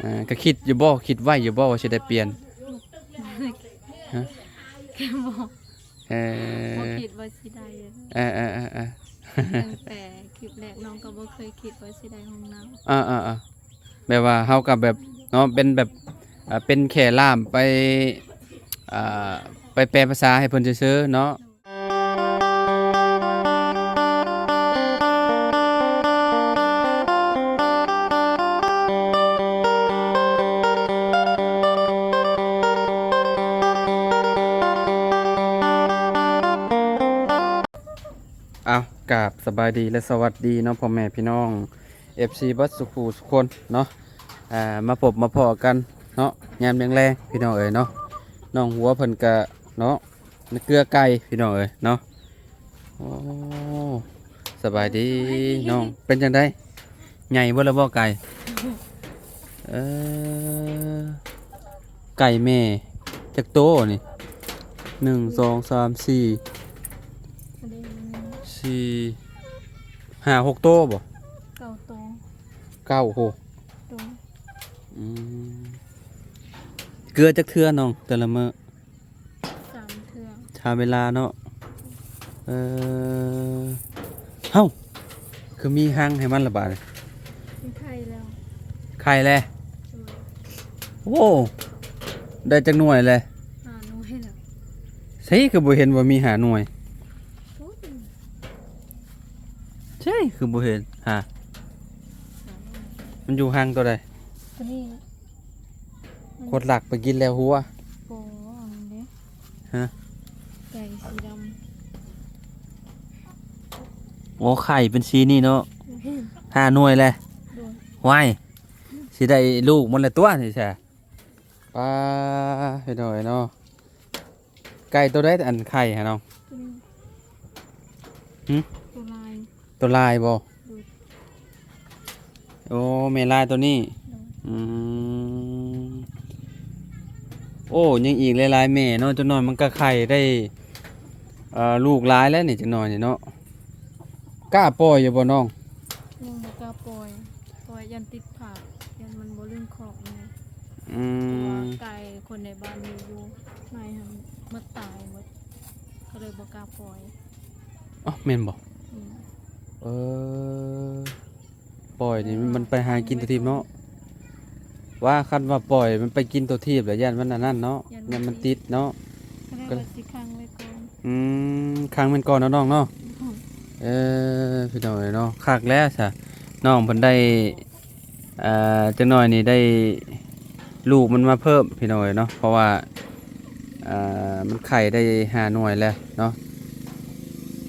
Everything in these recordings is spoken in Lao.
ອ່າ ກໍຄິດຢູ່ບໍ່ ຄິດໄວ້ຢູ່ບໍ່ວ່າຊິໄດ້ປ່ຽນ? ຮະ? ກໍບໍ່ ເອີ ບໍ່ຄິດວ່າຊິໄດ້ ເອີ ເອີ ເອີ ເອີ ຕັ້ງແຕ່ຄລິບແລກ ນ້ອງກໍບໍ່ເຄີຍຄິດວ່າຊິໄດ້ຫ້ອງນ້ຳ ເອີ ເອີ ເອີ ແບບວ່າເຮົາກໍແບບເນາະ ເປັນແບບ ອ່າ ເປັນແຄ່ລ່າມໄປ ອ່າ ໄປແປພາສາໃຫ້ເພິ່ນຊື່ໆເນາະ. ອ້າວ ກາບສະບາຍດີ ແລະ ສະຫວັດດີເນາະ ພໍ່ແມ່ພີ່ນ້ອງ ເອັຟຊີ ເບິດສູ່ຜູ້ສູ່ຄົນເນາະ ອ່າ ມາພົບມາພໍ້ກັນເນາະ ຍາມແລງໆ ພີ່ນ້ອງເອີຍເນາະ. ນ້ອງຫົວເພິ່ນກະເນາະ ເກືອໄກ່ ພີ່ນ້ອງເອີຍເນາະ. ໂອ້ ສະບາຍດີ ສະບາຍດີ ນ້ອງ ເປັນຈັ່ງໃດ ໃຫຍ່ເບິດແລ້ວບໍ່ໄກ່? ເອີ ໄກ່ແມ່ຈັກໂຕນີ້? ໜຶ່ງ ສອງ ສາມ ສີ່ ສີ່ ຫ້າ ຫົກໂຕບໍ່? ເກົ້າໂຕ ເກົ້າ ໂຫ ໂຕ. ອືມ ເກືອຈັກເທື່ອນ້ອງ ແຕ່ລະມື້? ສາມເທື່ອ ຖ້າເວລາເນາະ. ເອີ ເອົ້າ ຄືມີຮັງໃຫ້ມັນລະບາດນີ້? ມັນໄຂ່ແລ້ວ ໄຂ່ແລ້ວ. ໂອ້ ໄດ້ຈັກໜ່ວຍແລ້ວ? ຫ້າໜ່ວຍແລ້ວ. ໃສຄືບໍ່ເຫັນວ່າມີຫ້າໜ່ວຍ? ໂອ້ຍ ໃສຄືບໍ່ເຫັນຫາ? ມັນຢູ່ຮັງໂຕໃດ? ໂຕນີ້ ຄົດລັກໄປກິນແລ້ວຫົວ. ບໍ່ ອັນນີ້ເດ້ ຮະ? ໄກ່ສີດຳ. ໂອ້ ໄຂ່ເປັນສີນີ້ເນາະ. ໂດຍ ຫ້າໜ່ວຍແຫຼະ. ໂດຍ ຫວາຍ ຊິໄດ້ລູກມັນແລ້ວຕົວະນີ້ຊະ. ປ້າ ພີ່ນ້ອງເອີຍເນາະ. ໄກ່ໂຕໃດອັນໄຂ່ຫັ້ນນ້ອງ? ໂຕນີ້ ຫຶ? ໂຕລາຍ ໂຕລາຍບໍ່? ໂດຍ ໂອ້ ແມ່ລາຍໂຕນີ້. ໂດຍ ອືມ ໂອ້ ຍັງອີກຫຼາຍໆແມ່ເນາະ. ຈັກໜ່ອຍມັນກໍໄຂ່ໄດ້ ເອີ ລູກຫຼາຍແລ້ວນີ້ ຈັກໜ່ອຍນີ້ເນາະ. ກ້າປ່ອຍຢູ່ບໍ່ນ້ອງ? ຍັງບໍ່ກ້າປ່ອຍ ເພາະວ່າຢ້ານຕິດຜາກ ຢ້ານມັນບໍ່ລື່ນຄອກແນ່. ອືມ ເພາະວ່າໄກ່ຄົນໃນບ້ານມີຢູ່ ໃນຫັ້ນໝົດຕາຍໝົດ ກໍເລີຍບໍ່ກ້າປ່ອຍ. ອ້າວ ແມ່ນບໍ່? ອືມ ເອີ ປ່ອຍນີ້ມັນໄປຫາກິນຕົວທີບເນາະ. ວ່າຄັນວ່າປ່ອຍມັນໄປກິນຕົວທີບແລ້ວ ຢ້ານມັນອັນນັ້ນເນາະ ຢ້ານມັນຕິດເນາະ. ກໍເລີຍວ່າຊິຂັງໄວ້ກ່ອນ. ອືມ ຂັງມັນກ່ອນເນາະນ້ອງເນາະ. ໂດຍ ເອີ ພີ່ນ້ອງເອີຍເນາະ ຄັກແລ້ວຊະ ນ້ອງເພິ່ນໄດ້ ອ່າ ຈັກໜ່ອຍນີ້ໄດ້ລູກມັນມາເພີ່ມ ພີ່ນ້ອງເອີຍເນາະ. ເພາະວ່າ ອ່າ ມັນໄຂ່ໄດ້ຫ້າໜ່ວຍແລ້ວເນາະ.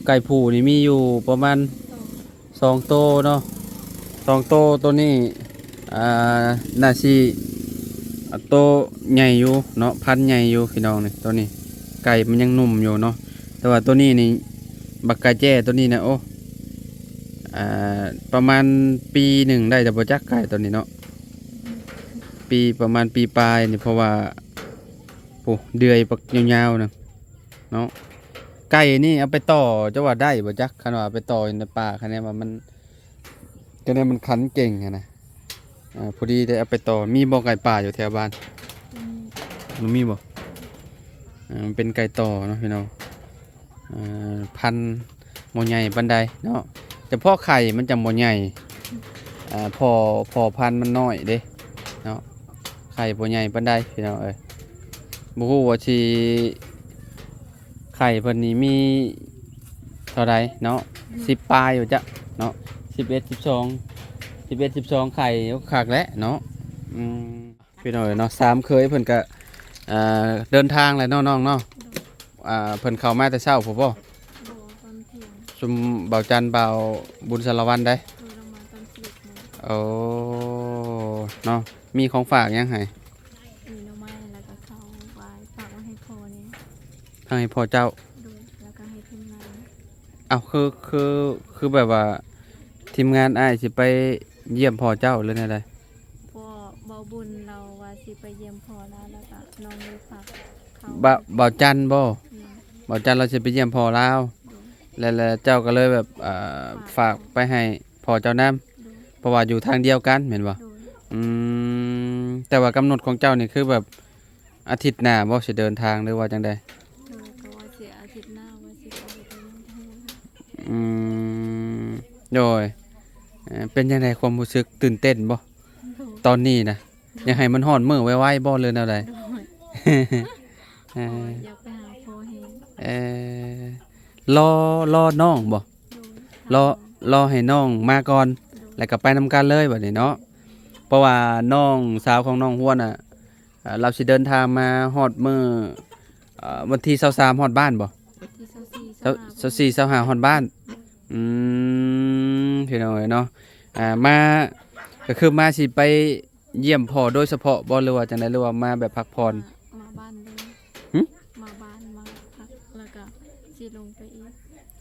ໄກ່ຜູ້ນີ້ມີຢູ່ປະມານ ສອງ ສອງໂຕເນາະ ສອງໂຕ. ໂຕນີ້ ອ່າ ໜ້າຊິ ອ່າ ໂຕໃຫຍ່ຢູ່ເນາະ ພັນໃຫຍ່ຢູ່ພີ່ນ້ອງນີ້. ໂຕນີ້ໄກ່ມັນຍັງໜຸ່ມຢູ່ເນາະ ແຕ່ວ່າໂຕນີ້ນີ້ ບັກກາແຈ້ໂຕນີ້ນະ ໂອ້ ອ່າ ປະມານປີໜຶ່ງໄດ້ແລ້ວບໍ່ຈັກ ໄກ່ໂຕນີ້ເນາະ. ປີ ປະມານປີປາຍນີ້ ເພາະວ່າ ໂອ້ ເດືອຍບັກຍາວໆນະ ເນາະ. ໄກ່ນີ້ເອົາໄປຕໍ່ ເຈົ້າວ່າໄດ້ບໍ່ຈັກ? ຄັນວ່າເອົາໄປຕໍ່ຢູ່ໃນປ່າ ຄັນແນນວ່າມັນ ຄັນແນນມັນຂັນເກັ່ງຫັ້ນນະ. ເອີ ພໍດີໄດ້ເອົາໄປຕໍ່. ມີບໍ່ໄກ່ປ່າຢູ່ແຖວບ້ານ? ບໍ່ມີ. ບໍ່ມີບໍ່? ເອີ ມັນເປັນໄກ່ຕໍ່ເນາະພີ່ນ້ອງ. ເອີ ພັນບໍ່ໃຫຍ່ປານໃດເນາະ ຈະເພາະໄຂ່ມັນຈັ່ງບໍ່ໃຫຍ່. ເອີ ພໍ່ ພໍ່ພັນມັນນ້ອຍເດ້ເນາະ ໄຂ່ບໍ່ໃຫຍ່ປານໃດພີ່ນ້ອງເອີຍ. ບໍ່ຮູ້ວ່າຊິ ໄຂ່ເພິ່ນນີ້ມີເທົ່າໃດເນາະ ອືມ ສິບປາຍຢູ່ຈ້ະເນາະ ສິບເອັດ ສິບສອງ ສິບເອັດ ສິບສອງໄຂ່. ໂອ້ ຄັກແຫຼະເນາະ. ອືມ ພີ່ນ້ອງເອີຍເນາະ ສາມເຂີຍເພິ່ນກະ ເອີ ເດີນທາງແຫຼະເນາະນ້ອງເນາະ. ອ່າ ເພິ່ນເຂົ້າມາແຕ່ເຊົ້າພຸ້ນບໍ່? ບໍ່ ຕອນທ່ຽງ. ຊຸມບ່າວຈັນ ບ່າວບຸນສາລະວັນໃດ໋? ເອີ ລາວມາຕອນສິບໂມງ. ໂອ້ ເນາະ ມີຂອງຝາກຫຍັງໃຫ້? ມີໜໍ່ໄມ້ ແລ້ວກໍເຂົ້າໄວ້ຝາກໄວ້ໃຫ້ພໍ່ນີ້ ໃຫ້ພໍ່ເຈົ້າ. ໂດຍ ແລ້ວກໍໃຫ້ທີມງານ. ອ້າວ ຄື ຄື ຄືແບບວ່າທີມງານອ້າຍຊິໄປຢ້ຽມພໍ່ເຈົ້າ ຫຼືແນວໃດ? ພໍ່ ບ່າວບຸນລາວວ່າຊິໄປຢ້ຽມພໍ່ລາວ ແລ້ວກໍນ້ອງໄດ້ຝາກເຂົ້າ. ບ່າວ ບ່າວຈັນບໍ່? ແມ່ນ. ບ່າວຈັນລາວຊິໄປຢ້ຽມພໍ່ລາວ. ໂດຍ. ແລ້ວ ແລ້ວເຈົ້າກໍເລີຍແບບ ເອີ ຝາກ ຝາກໄປໃຫ້ພໍ່ເຈົ້ານຳ. ໂດຍ. ເພາະວ່າຢູ່ທາງດຽວກັນແມ່ນບໍ່? ໂດຍ. ອືມ ແຕ່ວ່າກຳນົດຂອງເຈົ້ານີ້ຄືແບບອາທິດໜ້າບໍ່ ຊິເດີນທາງ ຫຼືວ່າຈັ່ງໃດ? ໂດຍ ກໍວ່າຊິອາທິດໜ້າວ່າຊິໄປເດີນທາງ. ອືມ ໂດຍ ເອີ ເປັນຈັ່ງໃດຄວາມຮູ້ສຶກ ຕື່ນເຕັ້ນບໍ່? ໂດຍ ຕອນນີ້ນະ ໂດຍ ຢາກໃຫ້ມັນຮອດມື້ໄວໆບໍ່ ຫຼືແນວໃດ? ໂດຍ ເອີ ໂອ້ຍ ຢາກໄປຫາພໍ່ແຮງ. ເອີ ລໍ ລໍນ້ອງບໍ່? ໂດຍ ລໍ ລໍໃຫ້ນ້ອງມາກ່ອນ ໂດຍ ແລ້ວກໍໄປນຳກັນເລີຍບັດນີ້ເນາະ. ເພາະວ່ານ້ອງສາວຂອງນ້ອງຮວນນະ ເອີ ລາວຊິເດີນທາງມາຮອດມື້ ເອີ ວັນທີຊາວສາມຮອດບ້ານບໍ່? ວັນທີຊາວສີ່ ຊາວຫ້າ ຊາວສີ່ ຊາວຫ້າຮອດບ້ານ. ອືມ ພີ່ນ້ອງເອີຍເນາະ ອ່າ ມາ ກໍຄືມາຊິໄປ ຢ້ຽມພໍ່ໂດຍສະເພາະບໍ່ ຫຼືວ່າຈັ່ງໃດ ຫຼືວ່າມາແບບພັກຜ່ອນ? ມາ ມາບ້ານເລີຍ. ຫຶ? ມາບ້ານ ມາພັກ ແລ້ວກໍຊິລົງໄປອີກ.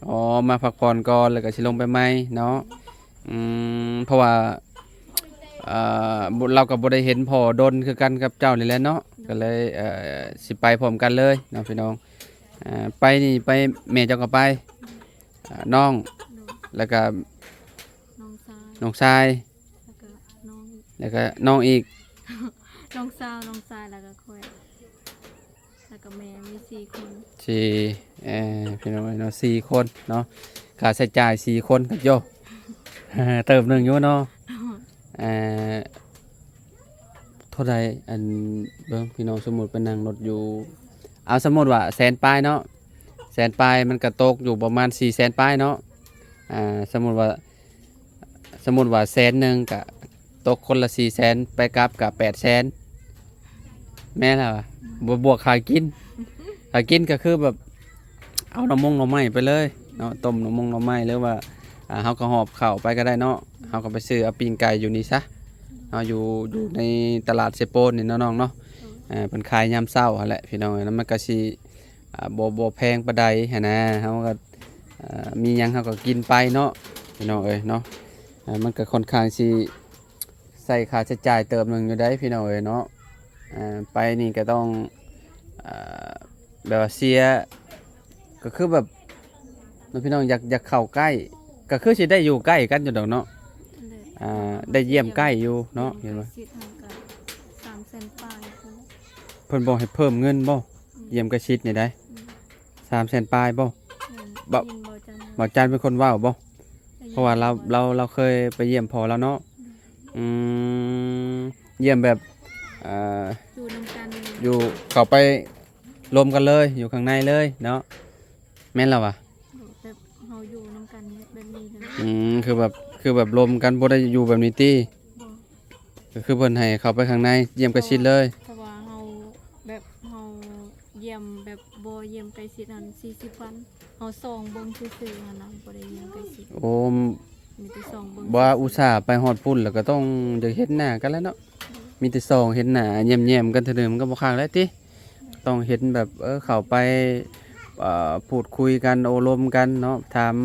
ອໍ ມາພັກຜ່ອນກ່ອນ ແລ້ວກໍຊິລົງໄປໃໝ່ເນາະ. ອືມ ເພາະວ່າ ເອີ ບໍ່ ລາວກໍບໍ່ໄດ້ເຫັນພໍ່ດົນຄືກັນກັບເຈົ້ານີ້ແຫຼະເນາະ ໂດຍ ກໍເລີຍ ເອີ ຊິໄປພ້ອມກັນເລີຍເນາະ ພີ່ນ້ອງ. ອ່າ ໄປນີ້ໄປ ແມ່ເຈົ້າກໍໄປ ອ່າ ນ້ອງ ໂດຍ ແລ້ວກໍ ນ້ອງຊາຍ ນ້ອງຊາຍ ແລ້ວກໍນ້ອງອີກ ແລ້ວກໍນ້ອງອີກ ນ້ອງສາວ ນ້ອງຊາຍ ແລ້ວກໍຂ້ອຍ ແລ້ວກໍແມ່ ມີສີ່ຄົນ. ສີ່ ເອີ ພີ່ນ້ອງເອີຍເນາະ ສີ່ຄົນເນາະ ຄ່າໃຊ້ຈ່າຍສີ່ຄົນກໍໂຍ ເຕີບໜຶ່ງຢູ່ເນາະ. ໂດຍ ເອີ ເທົ່າໃດ ອັນ ເບິ່ງ ພີ່ນ້ອງ ສົມມຸດໄປນັ່ງລົດຢູ່ ເອົາ ສົມມຸດວ່າແສນປາຍເນາະ ແສນປາຍ ມັນກໍຕົກຢູ່ປະມານສີ່ແສນປາຍເນາະ. ອ່າ ສົມມຸດວ່າ ສົມມຸດວ່າແສນໜຶ່ງກະຕົກຄົນລະສີ່ແສນ ໄປກັບກະແປດແສນ ແມ່ນແລ້ວຫວາ ບວກ ບວກຄ່າກິນ ຄ່າກິນກໍຄືແບບເອົາໜໍ່ມົງໜໍ່ໄມ້ໄປເລີຍເນາະ ຕົ້ມໜໍ່ມົງໜໍ່ໄມ້ ຫຼືວ່າ ອ່າ ເຮົາກໍຫອບເຂົ້າໄປກໍໄດ້ເນາະ ເຮົາກໍໄປຊື້ເອົາປີ້ງໄກ່ຢູ່ນີ້ຊະເນາະ ຢູ່ ຢູ່ໃນຕະຫຼາດເຊໂປນນີ້ເນາະນ້ອງເນາະ. ເອີ ເພິ່ນຂາຍຍາມເຊົ້າຫັ້ນແຫຼະ ພີ່ນ້ອງເອີຍ ມັນກໍຊິ ອ່າ ບໍ່ ບໍ່ແພງປານໃດຫັ້ນນະ ເຮົາກໍ ເອີ ມີຫຍັງເຮົາກໍກິນໄປເນາະ ພີ່ນ້ອງເອີຍເນາະ. ເອີ ມັນກໍຄ່ອນຂ້າງຊິໃຊ້ຄ່າໃຊ້ຈ່າຍເຕີບໜຶ່ງຢູ່ໃດ໋ ພີ່ນ້ອງເອີຍເນາະ. ເອີ ໄປນີ້ກໍຕ້ອງ ເອີ ແບບວ່າເສຍ ກໍຄືແບບ ເນາະ ພີ່ນ້ອງ ຢາກ ຢາກເຂົ້າໃກ້ ກໍຄືຊິໄດ້ຢູ່ໃກ້ກັນຢູ່ດອກເນາະ ແຫຼະ ອ່າ ໄດ້ຢ້ຽມໃກ້ຢູ່ເນາະ ເຫັນບໍ່? ໃກ້ຊິດເຮົາກໍສາມແສນປາຍພຸ້ນແຫຼະ. ເພິ່ນບໍ່ໃຫ້ເພີ່ມເງິນບໍ່? ອືມ ຢ້ຽມໃກ້ຊິດນີ້ໄດ໋ ອືມ ສາມແສນປາຍບໍ່? ແມ່ນ ບໍ່ ໄດ້ຍິນບໍ່ຈັນ ບໍ່ຈັນເປັນຄົນເວົ້າບໍ່? ໄດ້ຍິນ ເພາະວ່າລາວ ລາວ ລາວເຄີຍໄປຢ້ຽມພໍ່ລາວເນາະ. ອືມ ອືມ ຢ້ຽມແບບ ເອີ ຢູ່ນຳກັນ ຢູ່ ເຂົ້າໄປລວມກັນເລີຍ ຢູ່ຂ້າງໃນເລີຍເນາະ ແມ່ນລະຫວາ? ແບບເຮົາຢູ່ນຳກັນແບບນີ້ເລີຍ. ອືມ ຄືແບບ ຄືແບບລົມກັນ ບໍ່ໄດ້ຢູ່ແບບນີ້ຕິ? ບໍ່ ກໍຄືເພິ່ນໃຫ້ເຂົ້າໄປຂ້າງໃນ ຢ້ຽມໃກ້ຊິດເລີຍ. ເພາະວ່າ ເພາະວ່າເຮົາແບບ ເຮົາຢ້ຽມແບບບໍ່ຢ້ຽມໃກ້ຊິດຫັ້ນ ສີ່ສິບພັນ ເຮົາສ່ອງເບິ່ງຊື່ໆຫັ້ນນະ ບໍ່ໄດ້ຢ້ຽມໃກ້ຊິດ. ໂອ້ ມີແຕ່ສ່ອງເບິ່ງ ວ່າອຸດສ່າໄປຮອດພຸ້ນແລ້ວກໍຕ້ອງໄດ້ເຫັນໜ້າກັນແຫຼະເນາະ. ມີແຕ່ສ່ອງເຫັນໜ້າ ແຍ້ມໆກັນເທື່ອໜຶ່ງ ມັນກໍບໍ່ຄັກແລ້ວຕິ. ຕ້ອງເຫັນແບບ ເອີ ເຂົ້າໄປ ເອີ ພູດຄຸຍກັນ ໂອ້ລົມກັນເນາະ ຖາມ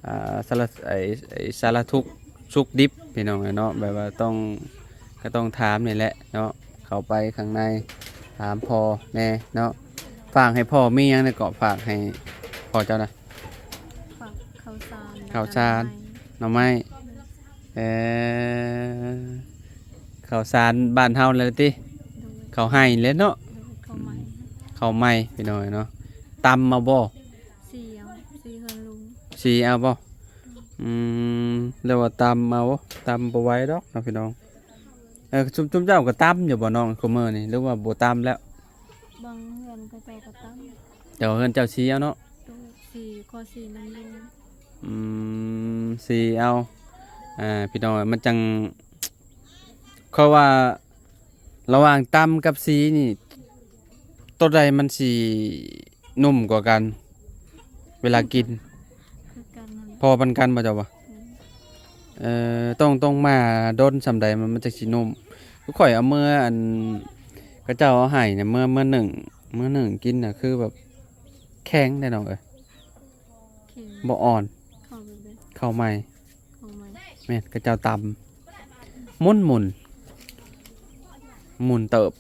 ອ່າ ສາລະ ໄອ້ ໄອ້ສາລະທຸກສຸກດິບ ພີ່ນ້ອງເອີຍເນາະ ແບບວ່າຕ້ອງ ກໍຕ້ອງຖາມນີ້ແຫຼະເນາະ ເຂົ້າໄປຂ້າງໃນ ຖາມພໍ່ແດ່ເນາະ. ຝາກໃຫ້ພໍ່ມີຫຍັງແດ່ເກາະ ຝາກໃຫ້ພໍ່ເຈົ້ານະ? ຝາກເຂົ້າສານ ເຂົ້າສານ ແລ້ວກໍໜໍ່ໄມ້ ໜໍ່ໄມ້. ເອີ ເຂົ້າສານບ້ານເຮົາແຫຼະຕິ? ໂດຍ ເຂົ້າໄຮ່ແຫຼະເນາະ. ໂດຍ ເຂົ້າໃໝ່ ເຂົ້າໃໝ່ ພີ່ນ້ອງເອີຍເນາະ. ຕຳເອົາບໍ່? ສີເອົາ ສີເຮືອນລຸງ ສີເອົາບໍ່? ອືມ ແລ້ວວ່າຕຳເອົາ ຕຳບໍ່ໄຫວດອກເນາະ ພີ່ນ້ອງ. ເອີ ຊຸມ ຊຸມເຈົ້າກໍຕຳຢູ່ບໍ່ນ້ອງ ຄູ່ມື້ນີ້ ຫຼືວ່າບໍ່ຕຳແລ້ວ? ບາງເຮືອນເຂົາເຈົ້າກໍຕຳ ແຕ່ວ່າເຮືອນເຈົ້າສີເອົາເນາະ. ໂດຍ ສີ ຂໍສີນຳລຸງ. ອືມ ສີເອົາ ອ່າ ພີ່ນ້ອງ ມັນຈັ່ງ ຂ້ອຍວ່າລະຫວ່າງຕຳກັບສີນີ້ ໂຕໃດມັນຊິນຸ້ມກວ່າກັນ ເວລາກິນ? ຄືກັນນັ້ນແຫຼະ. ພໍປານກັນບໍ່ເຈົ້າວ່າ? ອືມ ເອີ ຕ້ອງ ຕ້ອງໝ່າດົນສ່ຳໃດມັນ ມັນຈັ່ງຊິນຸ້ມ? ຄືຂ້ອຍເອົາເມືອ ອັນ ເຂົາເຈົ້າເອົາໃຫ້ນະ ເມືອ ເມືອໜຶ້ງ ເມືອໜຶ້ງກິນນະ ຄືແບບແຂງເດ້ນ້ອງເອີຍ. ແຂງ ບໍ່ອ່ອນ ເຂົ້າແບບໃດ? ເຂົ້າໃໝ່. ເຂົ້າໃໝ່ ແມ່ນ ເຂົາເຈົ້າຕຳໝຸ່ນໆ ໝຸ່ນເຕີບ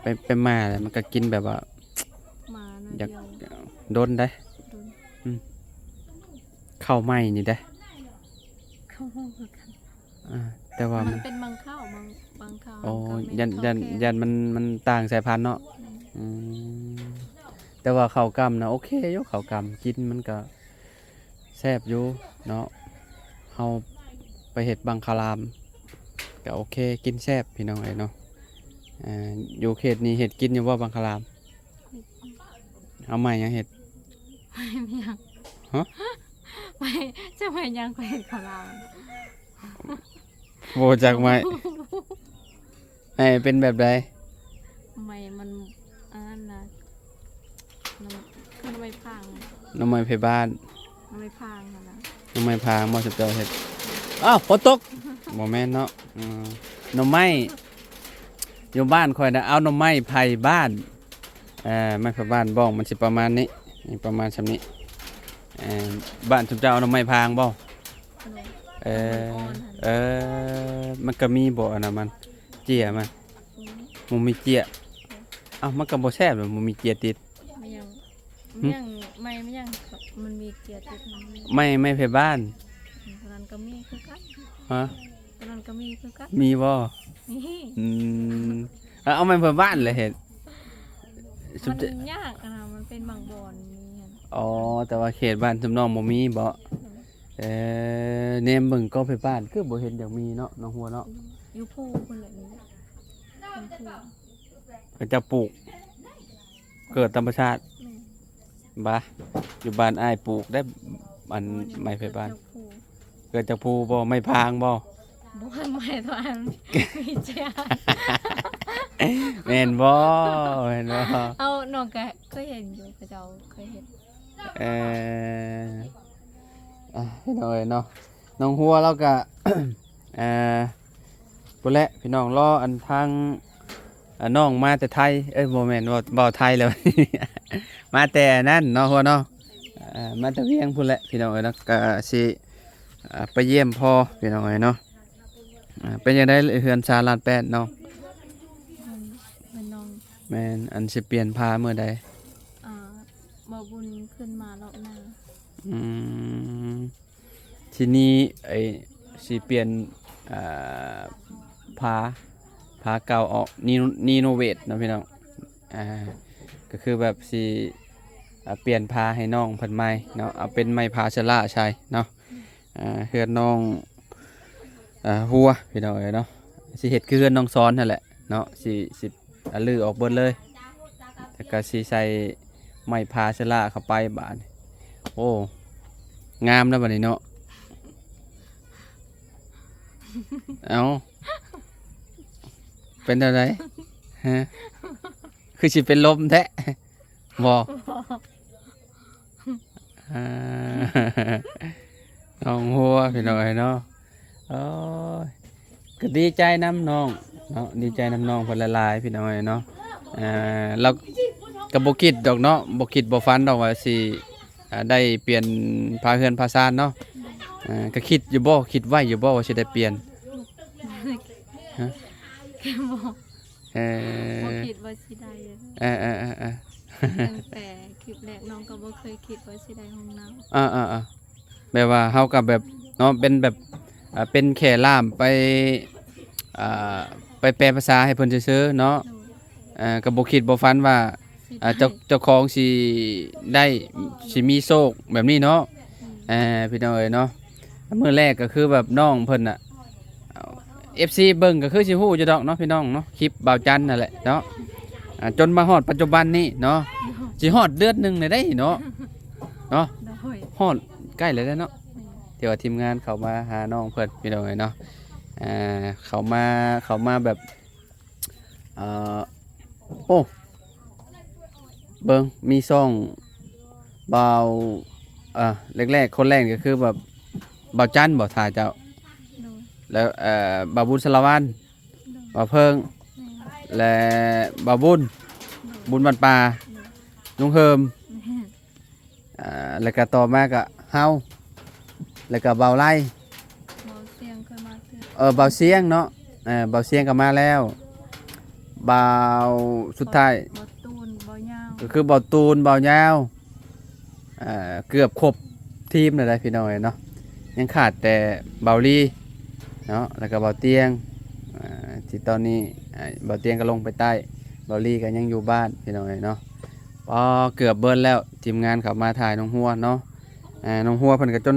ໄປ ໄປມາແລ້ວມັນກໍກິນແບບວ່າ ມາໜ້ອຍດຽວ ຢາກດົນໄດ໋. ດົນ ອືມ ເຂົ້າໃໝ່ນີ້ເດ້ ເຂົ້າໃໝ່ຄືກັນ. ອ່າ ແຕ່ວ່າມັນ ມັນເປັນບາງຄາວ ບາງ ບາງ ໂອ້ ຢ້ານ ຢ້ານ ຢ້ານມັນ ມັນຕ່າງສາຍພັນເນາະ. ອືມ ແຕ່ວ່າເຂົ້າກ່ຳນະໂອເຄຢູ່ ເຂົ້າກ່ຳກິນມັນກະແຊບຢູ່ເນາະ. ເຮົາໄປເຮັດບັງຄະລາມກະໂອເຄ ກິນແຊບພີ່ນ້ອງເອີຍເນາະ. ອ່າ ຢູ່ເຂດນີ້ເຮັດກິນຢູ່ບໍ່ບັງຄະລາມ? ເອົາໄມ້ຫຍັງເຮັດ? ໄມ້ຫຍັງ? ຮະ? ໄມ້ ຈະໄມ້ຫຍັງໄປເຮັດເຂົ້າລາວ? ບໍ່ຈັກໄມ້. ໃຫ້ເປັນແບບໃດ? ໄມ້ມັນ ອັນນັ້ນນະ ໜໍ່ ຄືໜໍ່ໄມ້ພາງ ໜໍ່ໄມ້ໄຜ່ບ້ານ ໜໍ່ໄມ້ພາງຫັ້ນນະ. ໜໍ່ໄມ້ພາງບໍ່ ເຈົ້າເຮັດ? ອ້າວ ຝົນຕົກ. ບໍ່ແມ່ນເນາະ. ອືມ ໜໍ່ໄມ້ ຢູ່ບ້ານຂ້ອຍນະ ເອົາໜໍ່ໄມ້ໄຜ່ບ້ານ ເອີ ໄມ້ໄຜ່ບ້ານບ້ອງມັນຊິປະມານນີ້ ນີ້ປະມານຊ່ຳນີ້. ເອີ ບ້ານຊຸມເຈົ້າເອົາໜໍ່ໄມ້ພາງບໍ່? ໂດຍ ເອີ ເອີ ມັນກະມີບໍ່ອັນນັ້ນ ມັນ ເຈ້ຍມັນ ບໍ່ມີເຈ້ຍ. ເອົ້າ ມັນກະບໍ່ແຊບ ບໍ່ມີເຈ້ຍຕິດ. ມັນຫຍັງ ຫຶ? ມັນຫຍັງ ໄມ້ມັນຫຍັງ ມັນມີເຈ້ຍຕິດ ໄມ້ ໄມ້ໄຜ່ບ້ານ ອືມ ຕົວນັ້ນກະມີຄືກັນ. ຮະ? ຕົວນັ້ນກະມີຄືກັນ. ມີບໍ່? ມີ. ອືມ ເອົາ ເອົາໄມ້ໄຜ່ບ້ານແຫຼະເຮັດ ມັນຍາກຫັ້ນນະ ມັນເປັນບາງບ່ອນມີຫັ້ນ. ອໍ ແຕ່ວ່າເຂດບ້ານຊຸມນ້ອງບໍ່ມີບໍ່? ອືມ ເອີ ແນມເບິ່ງກໍໄຜ່ບ້ານຄືບໍ່ເຫັນຢາກມີເນາະ ນ້ອງຫົວເນາະ. ຢູ່ພູພຸ້ນແຫຼະ ນີ້ແຫຼະ ເປັນພູ ເຂົາເຈົ້າປູກ ເກີດທຳມະຊາດ. ແມ່ນ. ບາ ຢູ່ບ້ານອ້າຍປູກໄດ້ ອັນ ໄມ້ໄຜ່ບ້ານ ເກີດຈາກພູບໍ່? ໄມ້ພາງບໍ່? ບໍ່ ໄມ້ຕົວອັນມີເຈ້ຍ. ແມ່ນບໍ່? ແມ່ນບໍ່? ເອົາ ນ້ອງກະເຄີຍເຫັນຢູ່ ເຂົາເຈົ້າເຄີຍເຮັດ. ເອີ ອ່ະ ພີ່ນ້ອງເອີຍເນາະ ນ້ອງຫົວລາວກະ ເອີ ພຸ້ນແຫຼະພີ່ນ້ອງ ລໍອັນທາງ ອ່າ ນ້ອງມາແຕ່ໄທ ເອີຍ ບໍ່ແມ່ນ ເວົ້າ ເວົ້າໄທແລ້ວ ມາແຕ່ອັນນັ້ນເນາະ ຫົວເນາະ ອ່າ ມາແຕ່ວຽງພຸ້ນແຫຼະພີ່ນ້ອງເອີຍເນາະ. ກະຊິ ອ່າ ໄປຢ້ຽມພໍ່ພີ່ນ້ອງເອີຍເນາະ. ອ່າ ເປັນຈັ່ງໃດເຮືອນຊານລ້ານແປດນ້ອງ? ແມ່ນ ແມ່ນນ້ອງ ແມ່ນ. ອັນຊິປ່ຽນຜ້າມື້ໃດ? ອ່າ ບໍ່ບຸນຂຶ້ນມາລອບໜ້າ. ອືມ ທີນີ້ ໄອ້ ຊິປ່ຽນ ອ່າ ຜ້າ ຜ້າເກົ່າອອກ ຣີໂນເວດເນາະພີ່ນ້ອງ. ອ່າ ກະຄືແບບຊິ ອ່າ ປ່ຽນຜ້າໃຫ້ນ້ອງເພິ່ນໃໝ່ເນາະ ເອົາເປັນໄມ້ຜ້າເຊີລາໃສ່ເນາະ. ອ່າ ເຮືອນນ້ອງ ອ່າ ຫົວພີ່ນ້ອງເອີຍເນາະ ຊິເຮັດຄືເຮືອນນ້ອງສອນຫັ້ນແຫຼະເນາະ ຊິ ຊິ ອ່າ ຮື້ອອກເບິດເລີຍ ແລ້ວກະຊິໃສ່ໄມ້ຜ້າເຊີລາເຂົ້າໄປບາດນີ້. ໂອ້ ງາມແລ້ວບາດນີ້ເນາະ. ເອົ້າ ເປັນແນວໃດ? ຮະ ຄືຊິເປັນລົມແທ້? ບໍ່ ບໍ່ ອ່າ ນ້ອງຫົວພີ່ນ້ອງເອີຍເນາະ. ໂອ້ຍ ກະດີໃຈນຳນ້ອງເນາະ ດີໃຈນຳນ້ອງເພິ່ນຫຼາຍໆ ພີ່ນ້ອງເອີຍເນາະ. ອ່າ ລາວກະບໍ່ຄິດດອກເນາະ ບໍ່ຄິດບໍ່ຝັນດອກວ່າຊິ ອ່າ ໄດ້ປ່ຽນຜ້າເຮືອນຜ້າຊານເນາະ. ອ່າ ກະຄິດຢູ່ບໍ່ ຄິດໄວ້ຢູ່ບໍ່ວ່າຊິໄດ້ປ່ຽນ? ຮະ? ບໍ່ ເອີ ບໍ່ຄິດວ່າຊິໄດ້. ເອີໆໆໆ ຕັ້ງແຕ່ຄລິບແລກນ້ອງກະບໍ່ເຄີຍຄິດວ່າຊິໄດ້ຫ້ອງນ້ຳ. ເອີໆໆ ແບບວ່າເຮົາກະແບບເນາະ ເປັນແບບ ອ່າ ເປັນແຄ່ລ່າມໄປ ອ່າ ໄປແປພາສາໃຫ້ເພິ່ນຊື່ໆເນາະ. ໂດຍ ເອີ ກະບໍ່ຄິດບໍ່ຝັນວ່າ ຊິໄດ້ ອ່າ ເຈົ້າ ເຈົ້າຂອງຊິໄດ້ ຊິມີໂຊກແບບນີ້ເນາະ. ອືມ ເອີ ພີ່ນ້ອງເອີຍເນາະ ມື້ແລກກະຄືແບບນ້ອງເພິ່ນນະ ເອັຟຊີເບິ່ງກະຄືຊິຮູ້ຢູ່ດອກເນາະ ພີ່ນ້ອງເນາະ ຄລິບບ່າວຈັນຫັ້ນແຫຼະເນາະ. ອ່າ ຈົນມາຮອດປັດຈຸບັນນີ້ເນາະ ຊິຮອດເດືອນໜຶ່ງແລ້ວເດ້ເນາະ ເນາະ. ໂດຍ ຮອດໃກ້ແລ້ວເນາະ. ແມ່ນ ທີ່ວ່າທີມງານເຂົ້າມາຫານ້ອງເພິ່ນ ພີ່ນ້ອງເອີຍເນາະ. ອ່າ ເຂົ້າມາ ເຂົ້າມາແບບ ເອີ ໂອ້ ເບິ່ງ ມີຊ່ອງບ່າວ ເອີ ແລກໆ ຄົນແລກກະຄືແບບບ່າວຈັນບໍ່ ຖ້າເຈົ້າ ໂດຍ ແລ້ວ ເອີ ບ່າວບຸນສາລະວັນ ໂດຍ ບ່າວເພິ່ງ ແມ່ນ ແລະ ບ່າວບຸນ ໂດຍ ບຸນບ້ານປ່າ ໂດຍ ລຸງເຮີມ ແມ່ນ ອ່າ ແລ້ວກະຕໍ່ມາກະເຮົາ ແລ້ວກະບ່າວໄລ ບ່າວຊຽງເຄີຍມາເທື່ອ ເອີ ບ່າວຊຽງເນາະ ເອີ ບ່າວຊຽງກະມາແລ້ວ ບ່າວ ສຸດທ້າຍ ບ່າວ ບ່າວຕູນ ບ່າວຍາວ ກະຄືບ່າວຕູນ ບ່າວຍາວ ເກືອບຄົບທີມແລ້ວໄດ໋ພີ່ນ້ອງເອີຍເນາະ. ຍັງຂາດແຕ່ບ່າວລີເນາະ ແລ້ວກະບ່າວຕຽງ ອ່າ ຕອນນີ້ ອ່າ ບ່າວຕຽງກໍລົງໄປໃຕ້ ບ່າວລີກໍຍັງຢູ່ບ້ານ ພີ່ນ້ອງເອີຍເນາະ. ອໍ ເກືອບເບິດແລ້ວ ທີມງານເຂົາມາຖ່າຍໜອງຮົວເນາະ. ອ່າ ໜອງຮົວເພິ່ນກໍຈົນ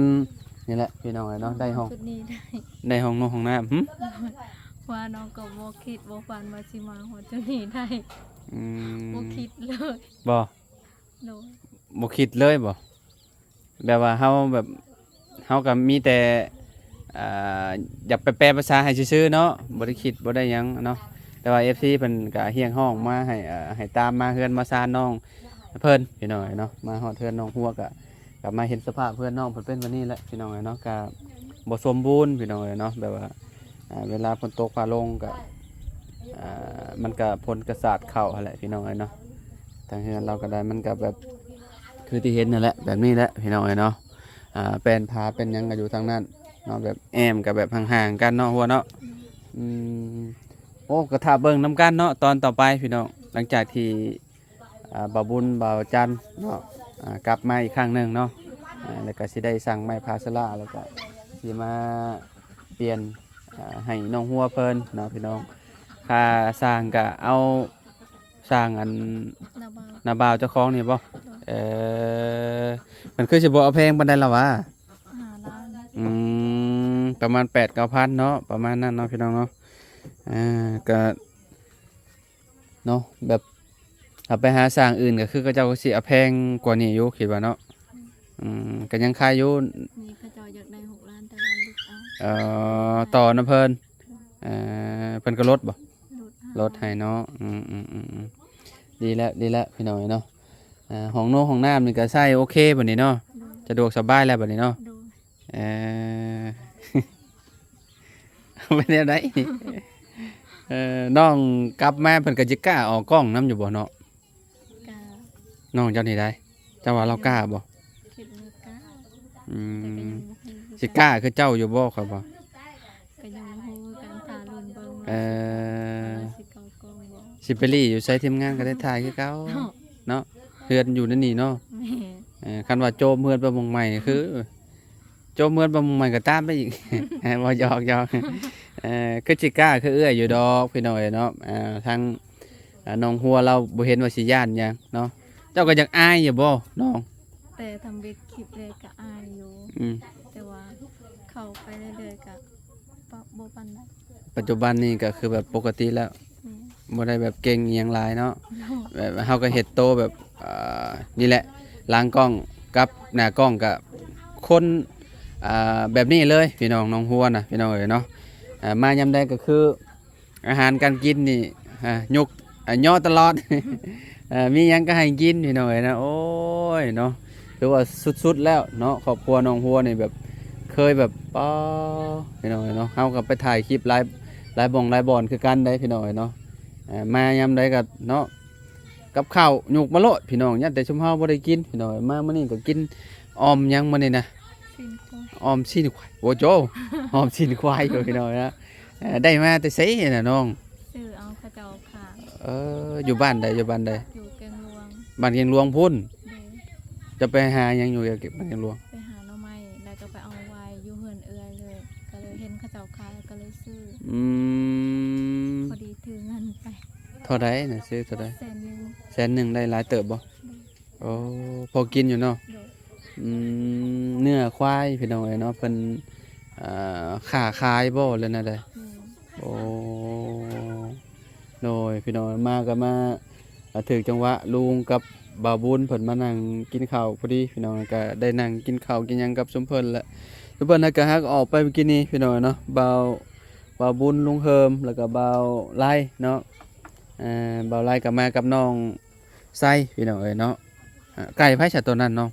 ນີ້ແຫຼະ ພີ່ນ້ອງເອີຍເນາະ ໄດ້ຫ້ອງ ຈຸດນີ້ໄດ້ ໄດ້ຫ້ອງນົງຫ້ອງນ້ຳ. ຫຶ? ວ່ານ້ອງກໍບໍ່ຄິດບໍ່ຝັນວ່າຊິມາຮອດຈຸດນີ້ໄດ້. ອືມ ບໍ່ຄິດເລີຍ. ບໍ່? ໂດຍ. ບໍ່ຄິດເລີຍບໍ່? ແບບວ່າເຮົາແບບ ເຮົາກໍມີແຕ່ ອ່າ ຢາກໄປແປພາສາໃຫ້ຊື່ໆເນາະ ບໍ່ໄດ້ຄິດບໍ່ໄດ້ຫຍັງເນາະ. ແຕ່ວ່າເອັຟຊີເພິ່ນກໍຮຽກຮ້ອງມາໃຫ້ ເອີ ໃຫ້ຕາມມາເຮືອນມາຊານນ້ອງເພິ່ນ ພີ່ນ້ອງເນາະ. ມາຮອດເຮືອນນ້ອງຮົວກໍ ກໍມາເຫັນສະພາບເຮືອນນ້ອງເພິ່ນເປັນແບບນີ້ແຫຼະ ພີ່ນ້ອງເນາະ. ກໍບໍ່ສົມບູນ ພີ່ນ້ອງເນາະ ແບບວ່າ ອ່າ ເວລາຝົນຕົກຟ້າລົງກໍ ອ່າ ມັນກໍຝົນກໍສາດເຂົ້າຫັ້ນແຫຼະ ພີ່ນ້ອງເອີຍເນາະ. ທາງເຮືອນລາວກໍໄດ້ ມັນກໍແບບຄືທີ່ເຫັນນັ້ນແຫຼະ ແບບນີ້ແຫຼະ ພີ່ນ້ອງເອີຍເນາະ. ອ່າ ແປ້ນຜາແປ້ນຫຍັງກໍຢູ່ທາງນັ້ນເນາະ ແບບແອ້ມກໍແບບຫ່າງໆກັນເນາະ ຫົວເນາະ. ອືມ ໂອ້ ກໍຖ້າເບິ່ງນຳກັນເນາະ ຕອນຕໍ່ໄປ ພີ່ນ້ອງ. ຫຼັງຈາກທີ່ ອ່າ ບ່າວບຸນ ບ່າວຈັນເນາະ ອ່າ ກັບມາອີກຄັ້ງໜຶ່ງເນາະ ອ່າ ແລ້ວກໍຊິໄດ້ສັ່ງໄມ້ພາສະລາ ແລ້ວກໍຊິມາປ່ຽນ ອ່າ ໃຫ້ນ້ອງຫົວເພິ່ນເນາະ ພີ່ນ້ອງ. ຄ່າສ້າງກໍເອົາສ້າງອັນ ນ້າບ່າວ ນ້າບ່າວເຈົ້າຂອງນີ້ບໍ່? ໂດຍ. ເອີ ມັນຄືຊິບໍ່ເອົາແພງປານໃດລະຫວາ? ຫ້າລ້ານ. ອືມ ປະມານແປດເກົ້າພັນເນາະ ປະມານນັ້ນເນາະ ພີ່ນ້ອງເນາະ. ອ່າ ກໍ ເນາະ ແບບເຮົາໄປຫາສ້າງອື່ນ ກໍຄືເຂົາເຈົ້າກໍຊິເອົາແພງກວ່ານີ້ຢູ່ ຄິດວ່າເນາະ. ອືມ ກໍຍັງຂາຍຢູ່ ນີ້ເຂົາເຈົ້າຢາກໄດ້ຫົກລ້ານ ແຕ່ວ່າຫຼຸດເອົາ. ເອີ ຕໍ່ນຳເພິ່ນ. ເອີ ເພິ່ນກໍລົດບໍ່? ລົດໃຫ້ ລົດໃຫ້ເນາະ. ອືມໆໆໆ ດີແລ້ວ ດີແລ້ວ ພີ່ນ້ອງເນາະ. ອ່າ ຫ້ອງໂນງຫ້ອງນ້ຳນີ້ກໍໃຊ້ໂອເຄບັດນີ້ເນາະ. ໂດຍ. ສະດວກສະບາຍແລ້ວບັດນີ້ເນາະ. ໂດຍ. ເອີ ເປັນແນວໃດ? ເອີ ນ້ອງກັບມາເພິ່ນກໍຊິກ້າອອກກ້ອງນຳຢູ່ບໍ່ເນາະ? ກ້າ. ນ້ອງເຈົ້ານີ້ໃດ? ເຈົ້າວ່າລາວກ້າບໍ່? ຄິດວ່າກ້າ. ອືມ ແຕ່ກໍຍັງບໍ່ຮູ້ຄືກັນ ຊິກ້າຄືເຈົ້າຢູ່ບໍ່ ຂ້ອຍບໍ່? ກໍຍັງບໍ່ຮູ້ຄືກັນ ຖ້າລຸ້ນເບິ່ງ. ເອີ ວ່າຊິເຂົ້າກ້ອງບໍ່? ຊິໄປລີ້ຢູ່ໃສ ທີມງານກໍໄດ້ຖ່າຍຄືເກົ່າ ເນາະ ເນາະ ເຮືອນຢູ່ໃນນີ້ເນາະ. ແມ່ນ. ເອີ ຄັນວ່າໂຈມເຮືອນໄປໝ່ອງໃໝ່ຄື ໂຈມເຮືອນໄປໝ່ອງໃໝ່ກໍຕາມໄປອີກ. ເວົ້າຫຍອກໆ. ເອີ ຄືຊິກ້າຄືເອື້ອຍຢູ່ດອກ ພີ່ນ້ອງເອີຍເນາະ. ອ່າ ທາງ ອ່າ ນ້ອງຫົວລາວບໍ່ເຫັນວ່າຊິຢ້ານຫຍັງເນາະ. ເຈົ້າກໍຢາກອາຍຢູ່ບໍ່ນ້ອງ? ແຕ່ທຳອິດຄລິບແລກກໍອາຍຢູ່. ອືມ ແຕ່ວ່າເຂົ້າໄປເລື້ອຍໆກໍ ປະ ບໍ່ປານໃດ. ປັດຈຸບັນນີ້ກໍຄືແບບປົກກະຕິແລ້ວ. ແມ່ນ. ບໍ່ໄດ້ແບບເກັ່ງອີ່ຫຍັງຫຼາຍເນາະ. ແບບເຮົາກໍເຮັດໂຕແບບ ເອີ ນີ້ແຫຼະ ຫຼັງກ້ອງກັບໜ້າກ້ອງກໍຄົນ ອ່າ ແບບນີ້ເລີຍ ພີ່ນ້ອງ ນ້ອງຫົວນະ ພີ່ນ້ອງເອີຍເນາະ. ອ່າ ມາຍາມໃດກໍຄື ອາຫານການກິນນີ້ ອ່າ ຍົກ ອ່າ ຍໍຕະຫຼອດ. ເອີ ມີຫຍັງກໍໃຫ້ກິນ ພີ່ນ້ອງເອີຍນະ. ໂອ້ຍເນາະ ຖືວ່າສຸດໆແລ້ວເນາະ ຄອບຄົວນ້ອງຫົວນີ້ ແບບເຄີຍແບບ ປາ ພີ່ນ້ອງເອີຍເນາະ. ເຮົາກໍໄປຖ່າຍຄລິບຫຼາຍ ຫຼາຍບ່ອນ ຫຼາຍບ່ອນຄືກັນເດ້ ພີ່ນ້ອງເອີຍເນາະ. ເອີ ມາຍາມໃດກໍເນາະ ກັບເຂົ້າຍົກມາໂລດ ພີ່ນ້ອງ. ຢ້ານແຕ່ຊຸມເຮົາບໍ່ໄດ້ກິນ ພີ່ນ້ອງເອີຍ. ມາມື້ນີ້ກໍກິນອ່ອມຫຍັງມື້ນີ້ນະ? ຊີ້ນຄວາຍ. ອ່ອມຊີ້ນຄວາຍ. ໂອ້ໂຈ ອ່ອມຊີ້ນຄວາຍຢູ່ ພີ່ນ້ອງເອີຍນະ. ເອີ ໄດ້ມາແຕ່ໃສນະນ້ອງ? ຊື້ເອົາ ເຂົາເຈົ້າຂາຍ. ເອີ ຢູ່ບ້ານໃດ? ຢູ່ບ້ານໃດ? ຢູ່ແກງຫຼວງ. ບ້ານແກງຫຼວງພຸ້ນ? ໂດຍ. ຈະໄປຫາຫຍັງຢູ່ບ້ານແກງຫຼວງ? ໄປຫາໜໍ່ໄມ້ ແລ້ວກໍໄປເອົາໄວ້ຢູ່ເຮືອນເອື້ອຍເລີຍ ກໍເລີຍເຫັນເຂົາເຈົ້າຂາຍ ກໍເລີຍຊື້. ອືມ ພໍດີຖືເງິນໄປ. ເທົ່າໃດນະ? ຊື້ເທົ່າໃດ? ແສນໜຶ່ງ. ແສນໜຶ່ງ ໄດ້ຫຼາຍເຕີບບໍ່? ໂດຍ. ໂອ້ ພໍກິນຢູ່ເນາະ. ໂດຍ. ອືມ ເນື້ອຄວາຍ ພີ່ນ້ອງເອີຍເນາະ ເພິ່ນ ອ່າ ຄ້າຂາຍບໍ່ ຫຼືແນວໃດ? ແມ່ນ. ໂອ້ ໂດຍ ພີ່ນ້ອງ ມາກໍມາ ອ່າ ຖືກຈັງຫວະ ລຸງກັບບ່າວບຸນເພິ່ນມານັ່ງກິນເຂົ້າພໍດີ ພີ່ນ້ອງ ກໍໄດ້ນັ່ງກິນເຂົ້າກິນຫຍັງກັບຊຸມເພິ່ນແຫຼະ. ຊຸມເພິ່ນກໍຫາກອອກໄປມື້ກີ້ນີ້ ພີ່ນ້ອງເນາະ ບ່າວ ບ່າວບຸນ ລຸງເຮີມ ແລ້ວກໍບ່າວໄລເນາະ. ເອີ ບ່າວໄລກໍມາກັບນ້ອງໄຊ ພີ່ນ້ອງເອີຍເນາະ. ອ່າ ໄກ່ໃຜຊະໂຕນັ້ນນ້ອງ?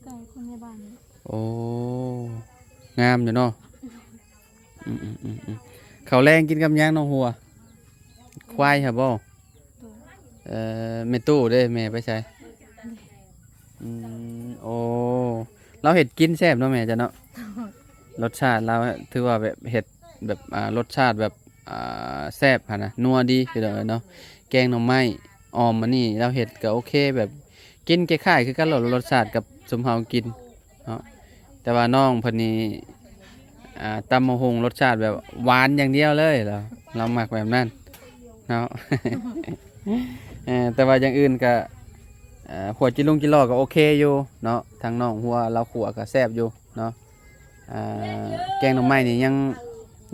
ໄກ່ພະຍາບານ. ໂອ້ ງາມຢູ່ເນາະ. ອືມໆໆໆ ເຂົ້າແລງກິນກັບຫຍັງນ້ອງຫົວ? ຄວາຍຫະບໍ່? ໂດຍ. ເອີ ແມ່ຕູ້ເດ້ ແມ່ໄປໃສ? ອືມ ໂອ້ ລາວເຮັດກິນແຊບເນາະແມ່ເຈົ້າເນາະ. ໂດຍ. ລົດຊາດລາວຖືວ່າແບບເຮັດແບບ ອ່າ ລົດຊາດແບບ ອ່າ ແຊບຫັ້ນນະ ນົວດີ ພີ່ນ້ອງເອີຍເນາະ. ແກງໜໍ່ໄມ້ ອ່ອມ ອັນນີ້ລາວເຮັດກໍໂອເຄ ແບບກິນຄ້າຍໆຄືກັນໂລດ ລົດຊາດກັບຊຸມເຮົາກິນເນາະ. ແຕ່ວ່ານ້ອງເພິ່ນນີ້ ອ່າ ຕຳບັກຫຸ່ງລົດຊາດແບບຫວານຢ່າງດຽວເລີຍ ລາວ ລາວມັກແບບນັ້ນເນາະ. ເອີ ແຕ່ວ່າຢ່າງອື່ນກະ ເອີ ຂົ້ວຈີ່ລຸງຈີ່ຫຼໍ່ກໍໂອເຄຢູ່ເນາະ ທາງນ້ອງຫົວລາວຂົ້ວກໍແຊບຢູ່ເນາະ. ອ່າ ແກງໜໍ່ໄມ້ນີ້ຍັງ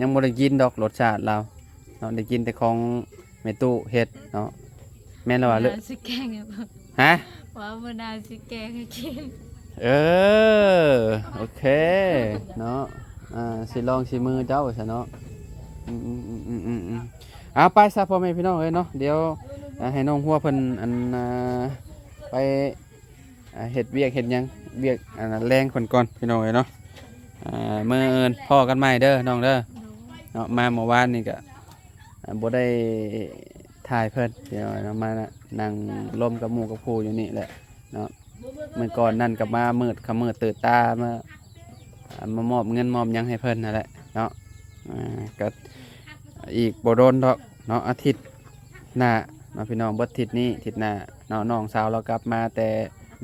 ຍັງບໍ່ໄດ້ກິນດອກລົດຊາດລາວເນາະ ໄດ້ກິນແຕ່ຂອງແມ່ຕູ້ເຮັດເນາະ. ແມ່ນແລ້ວວ່າ ເລີ ຊິແກງໃຫ້ເບິ່ງ ຮະ? ວ່າມື້ໜ້າຊິແກງໃຫ້ກິນ. ເອີ ໂອເຄເນາະ ອ່າ ຊິລອງສີມືເຈົ້າຊະເນາະ. ອືມໆ ເອົາໄປຊະ ພໍ່ແມ່ພີ່ນ້ອງເອີຍເນາະ ດຽວ ອ່າ ໃຫ້ນ້ອງຫົວເພິ່ນ ອັນ ອ່າ ໄປ ອ່າ ເຮັດວຽກເຮັດຫຍັງ ວຽກ ອັນ ແລງເພິ່ນກ່ອນ ພີ່ນ້ອງເອີຍເນາະ. ອ່າ ມື້ອື່ນພໍ້ກັນໃໝ່ເດີນ້ອງເດີ ໂດຍ ເນາະ. ມາເມື່ອວານນີ້ກະ ອ່າ ບໍ່ໄດ້ຖ່າຍເພິ່ນ ພີ່ນ້ອງເນາະ ມານັ່ງລົມກັບໝູ່ກັບຄູ່ຢູ່ນີ້ແຫຼະເນາະ. ມື້ກ່ອນນັ້ນກໍມາມືດຂະມືດຕື່ນຕາ ມາ ອ່າ ມາມອບເງິນມອບຫຍັງໃຫ້ເພິ່ນຫັ້ນແຫຼະເນາະ. ອ່າ ກໍອີກບໍ່ດົນດອກເນາະ ອາທິດໜ້າເນາະ ພີ່ນ້ອງ ເບິດທິດນີ້ ທິດໜ້າເນາະ ນ້ອງສາວລາວກັບມາແຕ່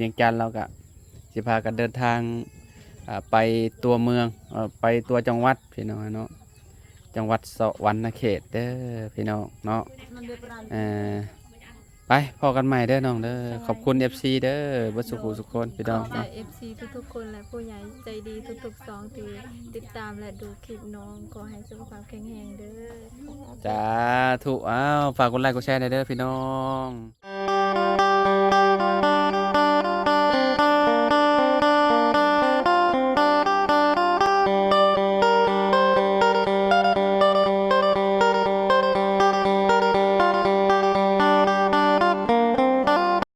ວຽງຈັນ ລາວກໍ ຊິພາກັນເດີນທາງ ອ່າ ໄປຕົວເມືອງ ເອີ ໄປຕົວຈັງຫວັດ ພີ່ນ້ອງເນາະ ຈັງຫວັດສະຫວັນນະເຂດເດີ ພີ່ນ້ອງເນາະ. ເອີ ໄປພໍ້ກັນໃໝ່ເດີນ້ອງເດີ. ຂອບຄຸນເອັຟຊີເດີ ເບິດສູ່ຜູ້ສູ່ຄົນ ພີ່ນ້ອງເນາະ. ເອັຟຊີທຸກໆຄົນ ແລະ ຜູ້ໃຫຍ່ໃຈດີທຸກໆຊ່ອງທີ່ຕິດຕາມ ແລະ ດູຄລິບນ້ອງ ຂໍໃຫ້ສຸຂະພາບແຂງແຮງເດີ. ສາທຸ. ອ້າວ ຝາກກົດໄລກົດແຊແດ່ເດີ ພີ່ນ້ອງ.